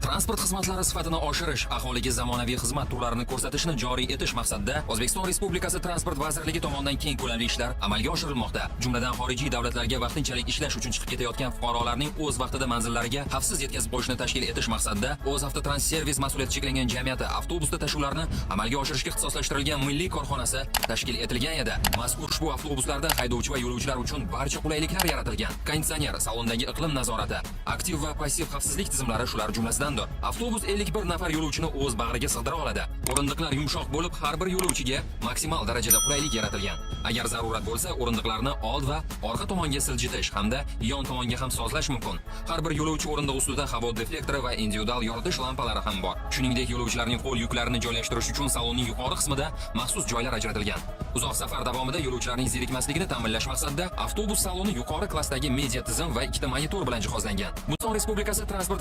Transport xizmatlari sifatini oshirish, aholiga zamonaviy xizmat turlarini ko'rsatishni joriy etish maqsadida O'zbekiston Respublikasi Transport vazirligi tomonidan keng ko'lamli ishlar amalga oshirilmoqda. Jumladan, xorijiy davlatlarga vaqtinchalik ishlash uchun chiqib ketayotgan fuqarolarning o'z vaqtida manzillariga xavfsiz yetkazib qo'yishni tashkil etish maqsadida "O'zavtotranservis" mas'uliyati cheklangan jamiyati avtobusda tashuvlarni amalga oshirishga ixtisoslashtirilgan milliy korxonasi tashkil etilgan edi. Mazkur ushbu avtobuslarda haydovchi va yo'lovchilar uchun barcha qulayliklar yaratilgan. Konditsioner, salondagi iqlim nazorati, aktiv va passiv xavfsizlik tizimlari shular jumlasidandir. Avtobus 51 nafar yo'lovchini o'z bag'riga sig'dira oladi. O'rindiqlar yumshoq bo'lib, har bir yo'lovchiga maksimal darajada qulaylik yaratilgan. Agar zarurat bo'lsa, o'rindiqlarni old va orqa tomonga siljitish hamda yon tomonga ham sozlash mumkin. Har bir yo'lovchi o'rindig'i ustida havo deflektori va individual yoritish lampalari ham bor. Shuningdek, yo'lovchilarning qo'l yuklarini joylashtirish uchun salonning yuqori qismida maxsus joylar ajratilgan. Uzoq safar davomida yo'lovchilarning zerikmasligini ta'minlash maqsadida avtobus saloni yuqori klassdagi media tizim va ikkita monitor bilan jihozlangan. O'zbekiston Respublikasi Transport